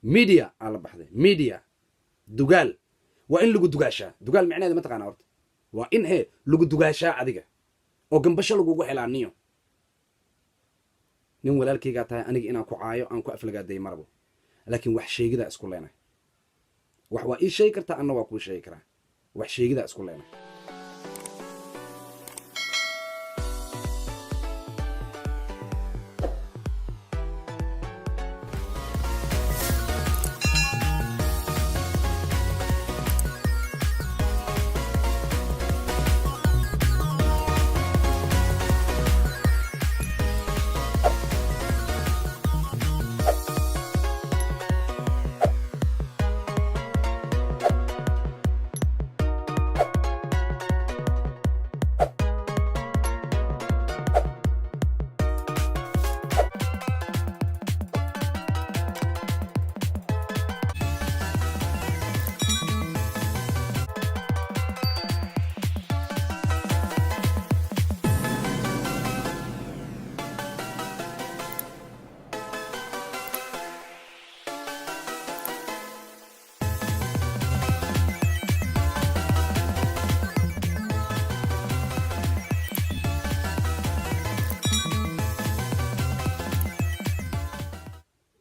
Media aa la baxday, media dugaal. Waa in lagu dugaashaa. Dugaal micnaheeda ma taqaana? Horta waa in hee lagu dugaashaa adiga oo gambasho lagugu helaa. Niyo, nin walaalkaygaa tahay, aniga inaan ku caayo, aan ku aflagaaday marabo, laakiin wax sheegidaa isku leenahay. Wax waa ii sheegi kartaa, anna waa kuu sheegi karaa. Wax sheegidaa isku leenahay.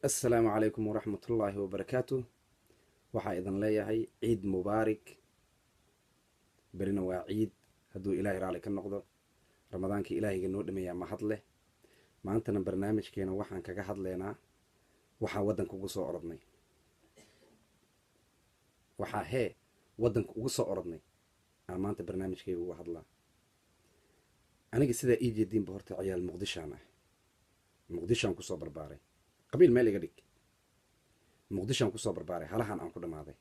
Assalaamu calaykum waraxmatullaahi wabarakaatu. Waxaa idin leeyahay ciid mubaarik. Berina waa ciid hadduu Ilaahay raalli ka noqdo. Ramadaankii Ilaahayga noo dhameeyaa mahad leh. Maantana barnaamijkeena waxaan kaga hadlaynaa waxaa waddanka ugu soo orodnay, waxaa hee waddanka ugu soo orodnay aan maanta barnaamijkayga uga hadlaa. Aniga sidaa ii jeediinba, horta ciyaal Muqdishaan ah, Muqdishaan kusoo barbaaray. Qabiil meel iga dhig, Muqdishaan kusoo barbaaray. Halahan aan ku dhammaaday,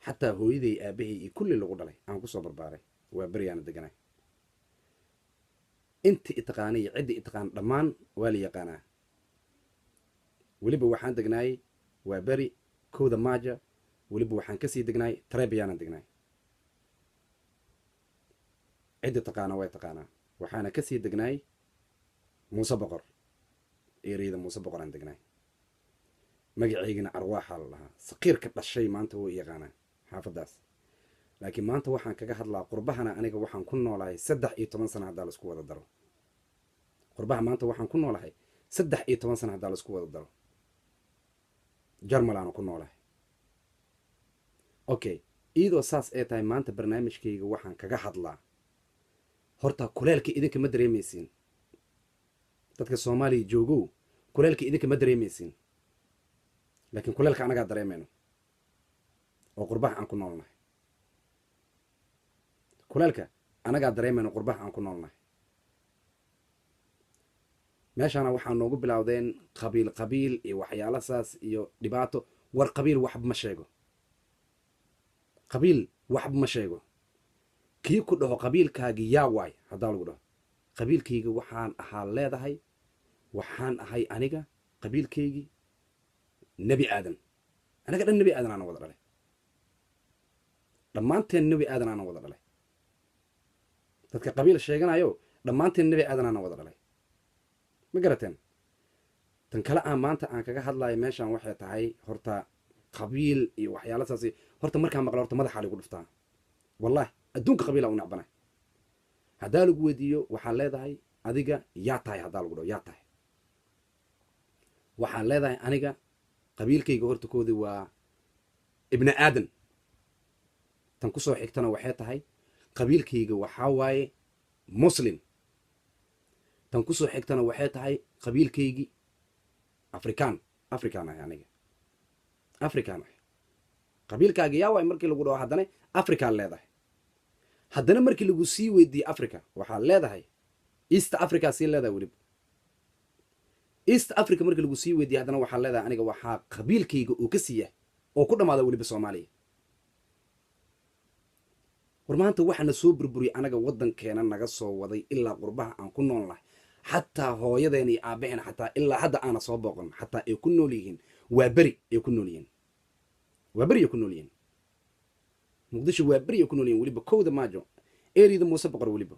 xataa hooyaday, aabahay iyo kulli lagu dhalay aan kusoo barbaaray. Waa Beriyaana deganay. Inta itaqaana iyo cidda itaqaana dhammaan waa la yaqaanaa. Weliba waxaan degnaayey Waa Beri, 1-da Maaja. Weliba waxaan kasii degnaay Tarebiyaanaan degnaay. Cidda taqaana way taqaanaa. Waxaana kasii degnaay Muuse Boqor, ereyada Muuse Boqor aan degnaay. Magaceygana Arwaaxaa la dhahaa. Saqiirka dhashay maanta wuu yaqaanaa xaafaddaas. Laakiin maanta waxaan kaga hadlaa qurbahana. Aniga waxaan ku noolahay 13 sana haddaa laisku wada daro. Qurbaha maanta waxaan ku noolahay 13 sana haddaa laisku wada daro. Jarmalaana ku noolahay. Okay, iyadoo saas ay tahay, maanta barnaamijkayga waxaan kaga hadlaa horta kuleelka. Idinka ma dareemaysiin, dadka Soomaaliya joogow, kuleelka idinka ma dareemaysiin, laakiin kuleelka anagaa dareemayno oo qurbaha aan ku noolnahay. Kuleelka anagaa dareemayno, qurbaha aan ku noolnahay. Meeshaana waxaa noogu bilowdeen qabiil qabiil iyo waxyaalo saas iyo dhibaato. War, qabiil waxba ma sheego, qabiil waxba ma sheego. Kii ku dhaho qabiilkaagi yaa waay haddaa lagu dhaho, qabiilkayga waxaan ahaa leedahay, waxaan ahay aniga qabiilkaygii Nebi Aadan. Anaga dhan Nebi Aadan aana wada dhalay, dhammaanteen Nebi Aadan aana wada dhalay. Dadka qabiil sheeganayo, dhammaanteen Nebi Aadan aana wada dhalay. Ma garateen? Tan kale aan maanta aan kaga hadlayo meeshan waxay tahay horta qabiil iyo waxyaala saasi. Horta markaan maqlo, horta madaxaa lagu dhuftaa. Wallahi adduunka qabiila u necbanay. Haddaa lagu weydiiyo, waxaad leedahay adiga yaa tahay? Haddaa lagu dhaho yaa tahay, waxaan leedahay aniga qabiilkayga horta koodii waa Ibni Aadan. Tan kusoo xigtana waxay tahay qabiilkayga waxaa waaye Muslim. Tan kusoo xigtana waxay tahay qabiilkaygii Afrikaan, Afrikaan ahay aniga, Afrikaan ahay. Qabiilkaaga yaa waay markii lagu dhaho, haddana Afrikaan leedahay. Haddana markii lagu sii weydiiyey Africa, waxaad leedahay East Africa sii leedahay. Weliba East Africa markii lagu sii weydiiyey, haddana waxaad leedahay aniga waxaa qabiilkayga uu ka siiya oo ku dhammaada weliba Soomaaliya. War, maanta waxaana soo burburiyey anaga waddankeena naga soo waday ilaa qurbaha aan ku nool nahay, xataa hooyadeena iyo aabbaheena xataa ilaa hadda aana soo booqan, xataa ay ku nool yihiin Waa Beri, ay ku nool yihiin Waa Beri, ay ku nool yihiin Muqdisho, Waa Beri ay ku nool yihiin, weliba 1-da Maajo, eriyada Muuse Boqor, weliba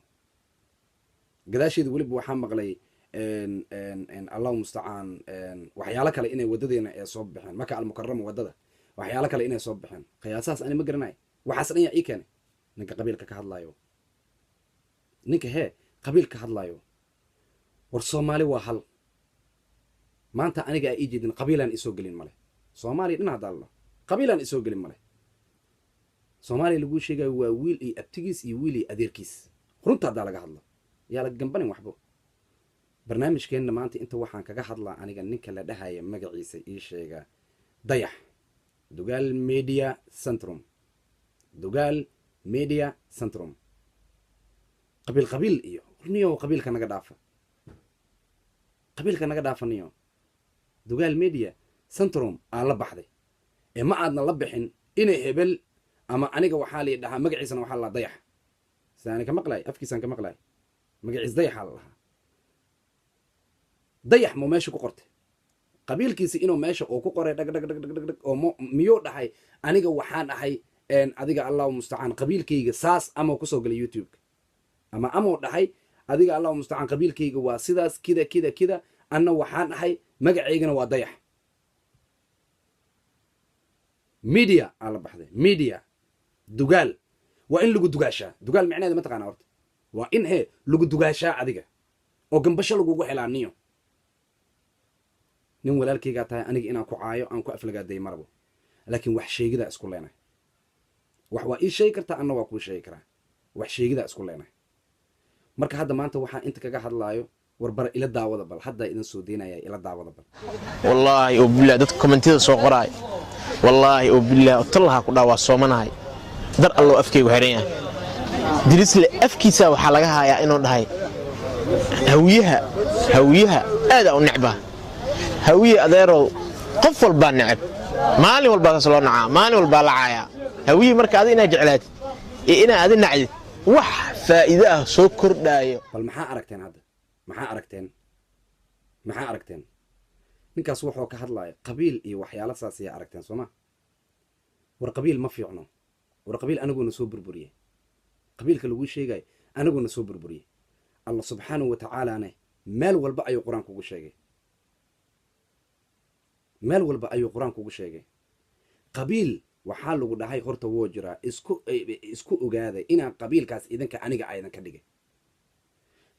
gadaasheeda. Weliba waxaa maqlay Allahu mustacaan, waxyaalo kale inay waddadeena ee soo baxeen, Maka Almukarama waddada, waxyaalo kale inay soo baxeen. Qiyaasahaas ani ma garanayo. Waxaas dhan yaa ii keenay? Ninka qabiilka ka hadlaayo, ninka hee qabiil ka hadlaayo. War Soomaali waa hal. Maanta aniga aa ii jeedin, qabiilaan isoo gelin male. Soomaaliya dhinac daallo, qabiilaan isoo gelin male. Soomaaliya laguu sheegayo waa wiil iyo abtigiis iyo wiil iyo adeerkiis. Runta haddaa laga hadlo, yaa la gambanin waxbo. Barnaamijkeenna maanta inta waxaan kaga hadlaa aniga ninka la dhahaya magaciisa ii sheega, Dayax, Dugaal Media Centrum, Dugaal Media Centrum. Qabiil qabiil iyo niyo, qabiilka naga dhaafa, qabiilka naga dhaafa niyo. Dugaal Media Centrum aa la baxday ee ma aadna la bixin inay hebel ama aniga. Waxaa la dhahaa magaciisana waxaa la Dayax, sida ani ka maqlay, afkiisaan ka maqlay, magaciis Dayaxaa la lahaa. Dayax muu meesha ku qortay qabiilkiisi inuu meesha uu ku qoray? Dhag dhag dhag dhag dhag dhag oo miyuu dhahay aniga waxaan ahay adiga, Allahu mustacaan, qabiilkayga saas, ama kusoo galay YouTube-ka ama amuu dhahay adiga, Allahu mustacaan, qabiilkayga waa sidaas, kida kida kida, anna waxaan ahay, magacaygana waa Dayax Media aa la baxday, Media Dugaal. Waa in lagu dugaashaa. Dugaal micnaheeda ma taqaana horta? Waa in hee lagu dugaashaa adiga oo gambasho lagugu helaa niyo. Nin walaalkaygaa tahay, aniga inaan ku caayo, aan ku aflagaaday marabo, laakiin wax sheegidaa isku leenahay. Wax waa ii sheegi kartaa, anna waa kuu sheegi karaa. Wax sheegidaa isku leenahay. Marka hadda maanta waxaan inta kaga hadlaayo, warbara ila daawada bal. Haddaa idin soo deynaya, ila daawada bal. Wallaahi oo bilah, dadka comment-iyada soo qoraay, wallaahi oo bilah, tallaha ku dhaa, waa soomanahay, dar alloo afkaygu xiran yahay. Dirisle afkiisa waxaa laga hayaa inuu dhahay Hawiyaha, Hawiyaha aadaa u necbaa. Hawiye adeerow, qof walbaa neceb, maalin walbaa saas loo nacaa, maalin walbaa la caayaa Hawiye. Marka adi inaad jeclaatid iyo inaa adi nacdid, wax faa'iido ah soo kordhaayo. Bal maxaa aragteen hadda? Maxaa aragteen? Maxaa aragteen? Ninkaas wuxuu ka hadlaya qabiil iyo waxyaalo saas ayaa aragteen, soo ma? War qabiil ma fiicno. War qabiil aniguna soo burburiyey, qabiilka laguu sheegayo aniguna soo burburiyey. Allah subxaanahu wa tacaalaane meel walba ayuu Qur-aanku ugu sheegay, meel walba ayuu Qur-aanku ugu sheegay. Qabiil waxaa lagu dhahay horta wuu jiraa, isku ogaaday inaan qabiilkaas idinka aniga aydan ka dhigay.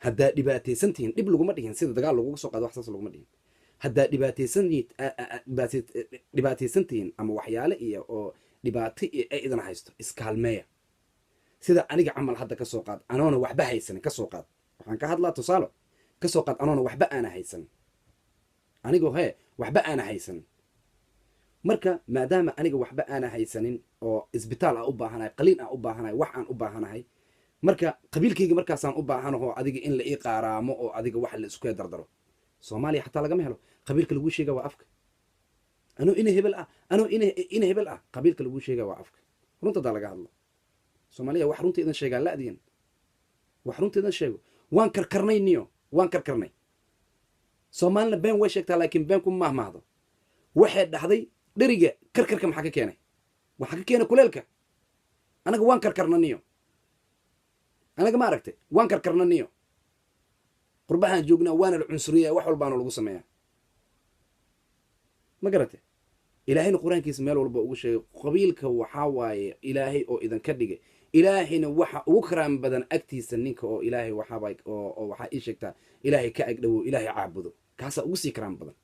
Haddaa dhibaataysan tihiin, dhib laguma dhihin sida dagaal laguga soo qaado, wax saas laguma dhihin. Haddaa dhibaataysan tihiin ama waxyaale iyo oo dhibaato iyo ay idan haysto, iskaalmeeya. Sida aniga camal hadda ka soo qaad, anoona waxba haysanin, ka soo qaad, waxaan ka hadlaa tusaalo, ka soo qaad anoona waxba aana haysan, anigoo hee waxba aana haysan. Marka maadaama aniga waxba aana haysanin oo isbitaal aan u baahanahay, qaliin aan u baahanahay, wax aan u baahanahay, marka qabiilkayga markaasaan u baahanaho adiga in la ii qaaraamo oo adiga wax la isku dardaro. Soomaaliya xataa lagama helo. Qabiilka laguu sheega waa afka. Anuu ina hebel ah, anuu ina hebel ah, qabiilka laguu sheega waa afka. Runta hadaa laga hadlo, Soomaaliya, wax runta idan sheegaa la'diin, wax runta idan sheego. Waan karkarnay niyo, waan karkarnay. Soomaalina been way sheegtaa, laakiin been ku mahmaahdo. Waxay dhahday dheriga karkarka maxaa ka keenay? Waxaa ka keenay kuleelka. Anaga waan karkarna niyo. Anaga ma aragtay, waan karkarna niyo. Qurbahaan joognaa, waana la cunsuriyaa, wax walbaana lagu sameeyaa, ma garatay? Ilaahayna Qur-aankiisa meel walba ugu sheegay qabiilka. Waxaa waaye Ilaahay oo idinka dhigay, Ilaahayna waxa ugu karaam badan agtiisa ninka oo Ilaahay waxaaba oo waxaa ii sheegtaa Ilaahay ka agdhowo, Ilaahay caabudo, kaasaa ugu sii karaam badan.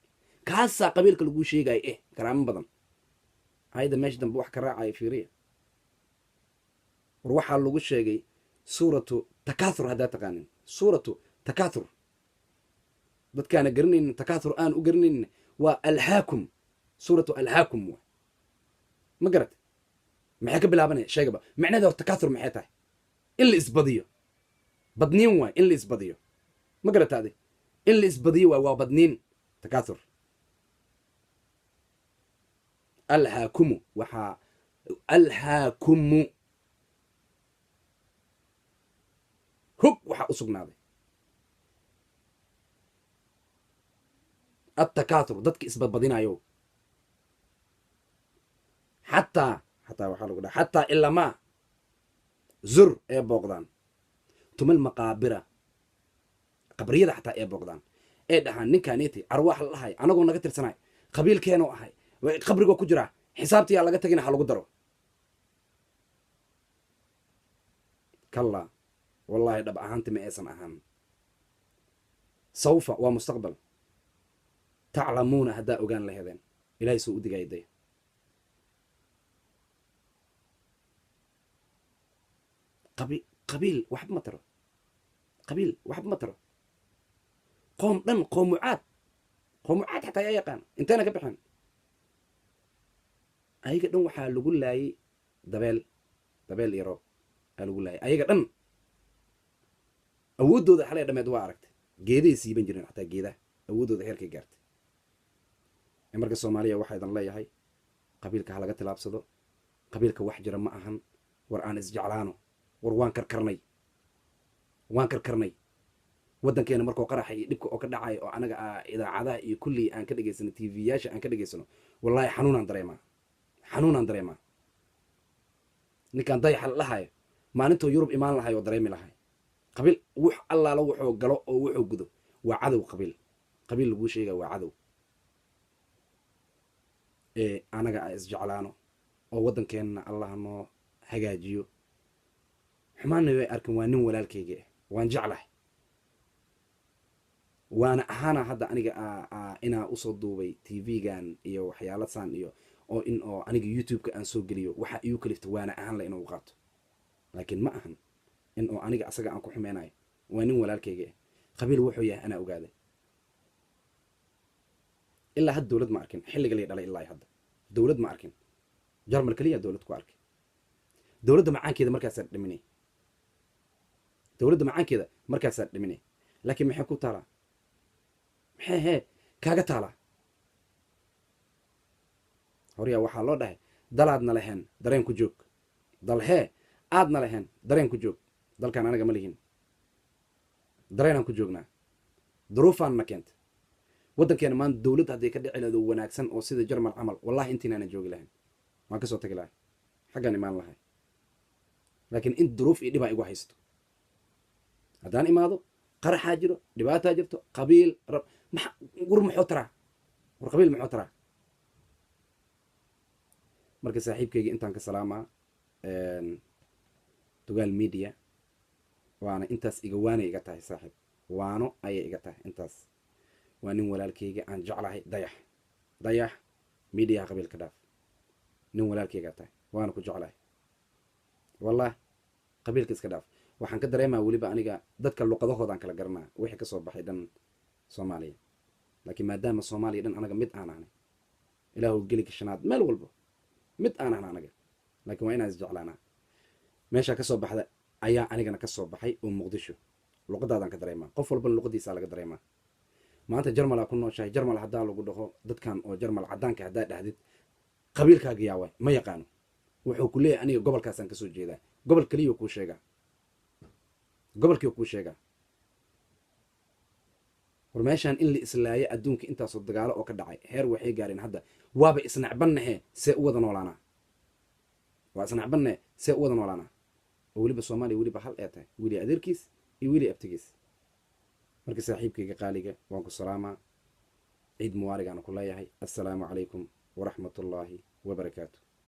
Kaasaa qabiilka laguu sheegayo karaamo badan. Ayadda meesha dambe wax ka raacaya fiiriya. War waxaa lagu sheegay Suuratu Takaathur. Haddaa taqaanin Suuratu Takaathur, dadkaana garanaynin takaathur aan u garanaynin, waa Alhaakum, Suuratu Alhaakum wa, ma garat? Maxay ka bilaabanaya? Sheegaba micnaheeda hor. Takaathur maxay tahay? In la isbadiyo, badniin waay. In la isbadiyo, ma garata adi? In la isbadiyo waay, waa badniin takaathur. Alhaakumu, waxaa alhaakumu hog waxaa u sugnaaday attakaathur, dadka isbadbadinayo. Xataa waxaa lagu dhaha xataa ilamaa zur ee booqdaan tumal maqaabira, qabriyada xataa ee booqdaan. Ee dhahaan ninkaaneti arwaax la dhahay, anagoo naga tirsanay, qabiilkeenoo ahay, qabrigoo ku jiraa, xisaabtiyaa laga tagina, ha lagu daro. Kallaa, wallaahi, dhab ahaanti ma aysan ahaan. Sawfa waa mustaqbal. Taclamuuna, haddaa ogaan lahedeen. Ilahay soo u digaya day. Qabiil waxba ma taro, qabiil waxba ma taro. Qoom dhan, qoomucaad, qoomucaad xataa yaa yaqaan intayna ka baxeen? Ayaga dhan waxaa lagu laayay dabeel, dabeel iyo roob aa lagu laayay ayaga dhan. Awooddooda xalay dhameed waa aragtay, geedahay siiban jireen xataa geedaha, awooddooda heerkay gaartay. Marka Soomaaliya waxaa idan leeyahay, qabiilka ha laga tilaabsado. Qabiilka wax jira ma ahan. War aan isjeclaano. War waan karkarnay, waan karkarnay. Waddankeena markuu qaraxa iyo dhibka oo ka dhacay oo anaga idaacadaha iyo kullii aan ka dhegaysano, TV-yaasha aan ka dhegaysano, wallaahi xanuunaan dareemaa, xanuunaan dareemaa. Ninkaan dayaxa la dhahayo maalintuu Yurub imaan lahay oo dareemi lahay qabiil wux allaala wuxuu galo oo wuxuu gudo waa cadow. Qabiil, qabiil laguu sheegaya waa cadow. Ee anaga a isjeclaano oo waddankeenna Allah noo hagaajiyo. Xumaanna way arkin. Waa nin walaalkayga ah, waan jeclahay, waana ahaana. Hadda aniga inaa usoo duubay TV-gan iyo waxyaala saan iyo oo in oo aniga YouTube-ka aan soo geliyo, waxa igu kalifta waana ahaan la inuu qaato, laakiin ma ahan in oo aniga asaga aan ku xumeynayo. Waa nin walaalkayga ah. Qabiil wuxuu yahay anaa ogaaday. Ilaa hadda dowlad ma arkin. Xilliga lay dhalay ilaa hadda dowlad ma arkin. Jarmal keliya dowlad ku arkay. Dowladda macaankeeda markaasaa dhiminay, dowladda macaankeeda markaasaa dhiminay. Laakiin maxay ku taalaa? Maxay hee kaaga taalaa? Horyaa waxaa loo dhahay, dalaadna lahayn dareen ku joog, dalhee aadna lahayn dareen ku joog. Dalkaan anaga ma lihin, dareenaan ku joognaa, duruufaanna keenta. Waddankeena maanta dowladda hadday ka dhici lahdo wanaagsan oo sida Jarmal camal, wallahi intiinaana joogi lahayn, waan ka soo tagi lahay, xaggaan imaan lahay. Laakiin in duruuf iyo dhibaa igu haysto, haddaan imaado qaraxaa jiro, dhibaataa jirto. Qabiil rab war muxuu taraa? War qabiil muxuu taraa? Marka saaxiibkayga intaan ka salaamaa, Dugaal Media, waana intaas iga waanay iga tahay saaxiib, waano ayay iga tahay intaas. Waa nin walaalkayga aan jeclahay, Dayax, Dayax Mediaha. Qabiilka dhaaf, nin walaalkaygaa tahay, waana ku jeclahay wallah. Qabiilka iska dhaaf. Waxaan ka dareemaa weliba aniga dadka luqadahoodaan kala garanaa wixii kasoo baxay dhan Soomaaliya. Laakiin maadaama Soomaaliya dhan anaga mid aan ahnay, Ilaahu geli gashanaad meel walbo mid aan ahna anaga, laakiin waa inaan isjeclaanaa. Meeshaa kasoo baxda ayaa anigana kasoo baxay oo Muqdisho luqadaadaan ka dareemaa. Qof walbana luqadiisaa laga dareemaa. Maanta Jarmalaa ku nooshahay, Jarmal haddaa lagu dhaho dadkan oo Jarmal caddaanka haddaa dhahdid qabiilkaaga yaaway, ma yaqaano. Wuxuu ku leeyahay aniga gobolkaasaan kasoo jeedaa. Gobol keliya kuu sheegaa, gobolkii kuu sheegaa. War meeshaan in la islaayo, adduunka intaasoo dagaalo oo ka dhacay, heer waxay gaareen hadda waaba isnacbannahe, see u wada noolaanaa? Waa isnacbannahe, see u wada noolaanaa? Oo weliba Soomaaliya weliba hal ee tahay, wili adeerkiis iyo wili abtigiis. Marka saaxiibkayga qaaliga waan ku salaamaa, ciid mubaarigaana ku leeyahay. Assalaamu calaykum waraxmat ullaahi wabarakaatu.